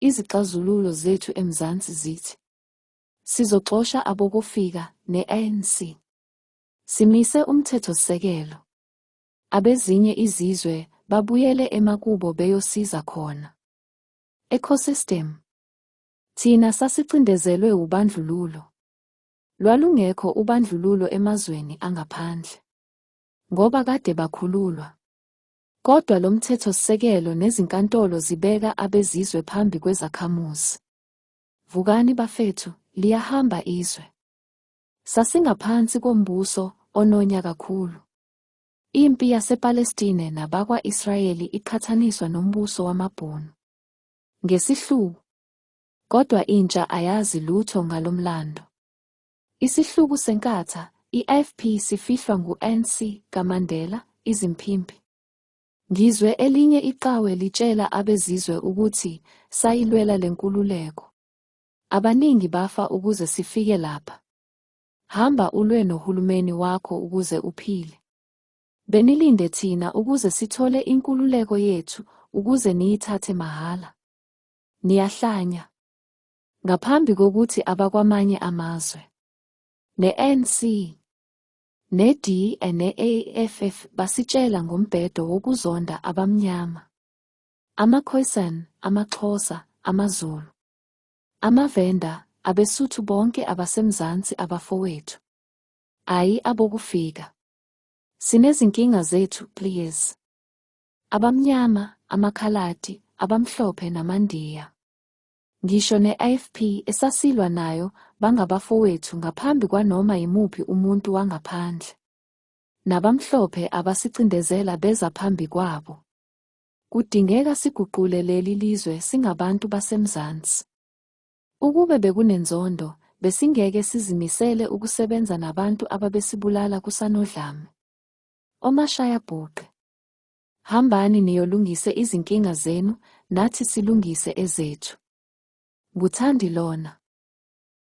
Izixazululo zethu eMzansi zithi. Sizoxosha abokufika ne-ANC. Simise umthethosisekelo. Abezinye izizwe babuyele emakubo beyosiza khona. Ecosystem. Thina sasicindezelwe wubandlululo. Lwalungekho ubandlululo emazweni angaphandle. Ngoba kade bakhululwa. Kodwa lo mthethosisekelo nezinkantolo zibeka abezizwe phambi kwezakhamuzi. Vukani bafethu, liyahamba izwe. Sasingaphansi kombuso ononya kakhulu. Impi yasePalestine nabakwa-Israyeli iqhathaniswa nombuso wamaBhunu. Ngesihluku. Kodwa intsha ayazi lutho ngalo mlando. Isihluku seNkatha, i-IFP sifihlwa ngu-ANC kaMandela, izimpimpi. Ngizwe elinye iqhawe litshela abezizwe ukuthi sayilwela le nkululeko. Abaningi bafa ukuze sifike lapha. Hamba ulwe nohulumeni wakho ukuze uphile. Benilinde thina ukuze sithole inkululeko yethu ukuze niyithathe mahhala. Niyahlanya. Ngaphambi kokuthi abakwamanye amazwe. Ne-ANC. Ne-DA ne-EFF basitshela ngombhedo wokuzonda abamnyama. AmaKhoisan, amaXhosa, amaZulu. AmaVenda, abeSuthu bonke abaseMzansi abafowethu. Ayi abokufika. Sinezinkinga zethu please. Abamnyama, amakhaladi, abamhlophe namaNdiya. Ngisho ne-IFP esasilwa nayo bangabafowethu ngaphambi kwanoma yimuphi umuntu wangaphandle. Nabamhlophe abasicindezela beza phambi kwabo. Kudingeka siguqule leli lizwe singabantu baseMzansi. Ukube bekunenzondo, besingeke sizimisele ukusebenza nabantu ababesibulala kusanodlame. Omashayabhuqe. Hambani niyolungise izinkinga zenu nathi silungise ezethu. Nguthandi lona.